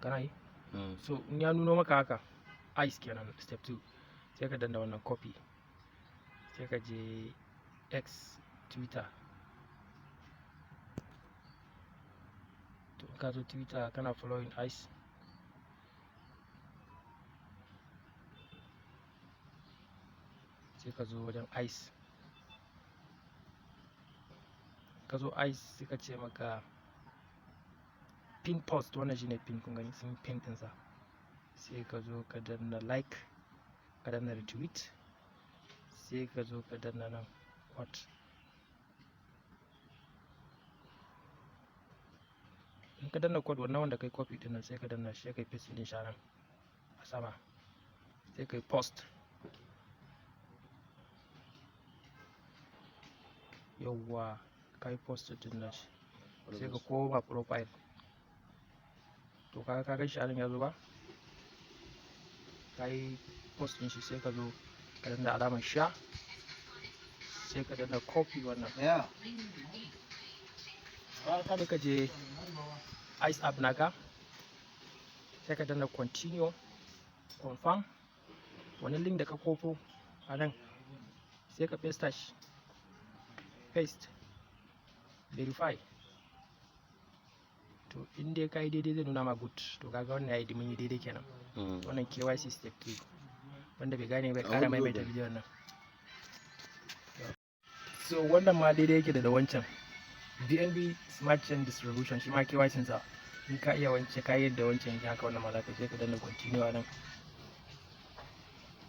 Kana yi? So in ya nuno maka haka, ICE kenan, step 2, sai ka danna wannan copy, sai ka je X, Twitter. To, in ka zo Twitter, kana following ICE, sai ka zo wajen ICE. Ka zo ICE, sai ka ce maka pin post. Wannan shine pin, kun gani sun pin ɗinsa. Sai ka zo ka danna like, ka danna retweet, sai ka zo ka danna nan quote. In ka danna quote, wannan wanda kai copy ɗin nan, sai ka danna shi, sai kai paste ɗin shi a nan a sama, sai kai post. Yauwa, ka yi post ɗin nan shi, sai ka koma profile. To, kaga ka gan shi a nan ya zo ba, ka yi post ɗin shi, sai ka zo ka danna alamar share, sai ka danna copy wannan. Sai ka je ICE app naka, sai ka danna continue, confirm. Wani link da ka kofo a nan, sai ka paste shi, paste, verify. To, in dai ka yi daidai, zai nuna ma good. To, kaga wannan yayi, mun yi daidai kenan. Wannan KYC step 2. Wanda bai gane bai kara maimaita bidiyon nan. So wannan ma daidai yake da wancan BNB Smart Chain Distribution. Shi ma KYC sa, in ka iya wance, ka yadda wancan yake, haka wannan ma za ka je ka danna continue a nan.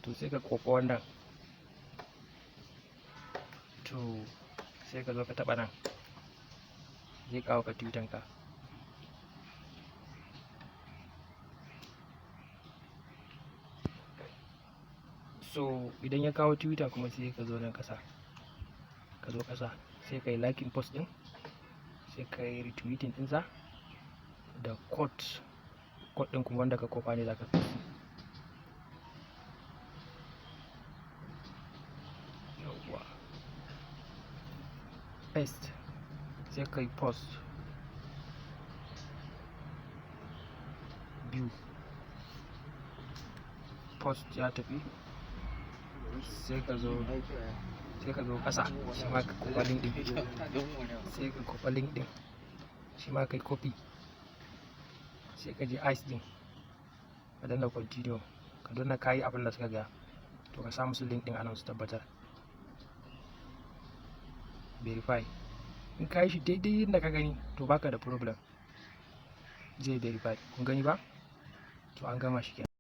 To, sai ka kofa wannan. To, sai ka zo ka taba nan, zai kawo ka Twitter ka. So idan ya kawo Twitter kuma, sai ka zo nan kasa, ka zo kasa, sai ka yi liking post din, sai ka yi retweeting ɗinsa da quote. Quote ɗin kuma wanda ka kofa ne za ka paste. Yawwa, paste, sai ka yi post biyu. Post ya tafi. Sai ka zo ƙasa, shi ma ka kofa link din, sai ka kofa link din, shi ma kai copy, sai ka je ICE din, ka danna continue, ka danna kayi abin da suka ga. To, ka sa musu link din anan su tabbatar, verify. In ka yi shi daidai yadda ka gani, to baka da problem, zai verify. Kun gani ba? To, an gama shi kenan.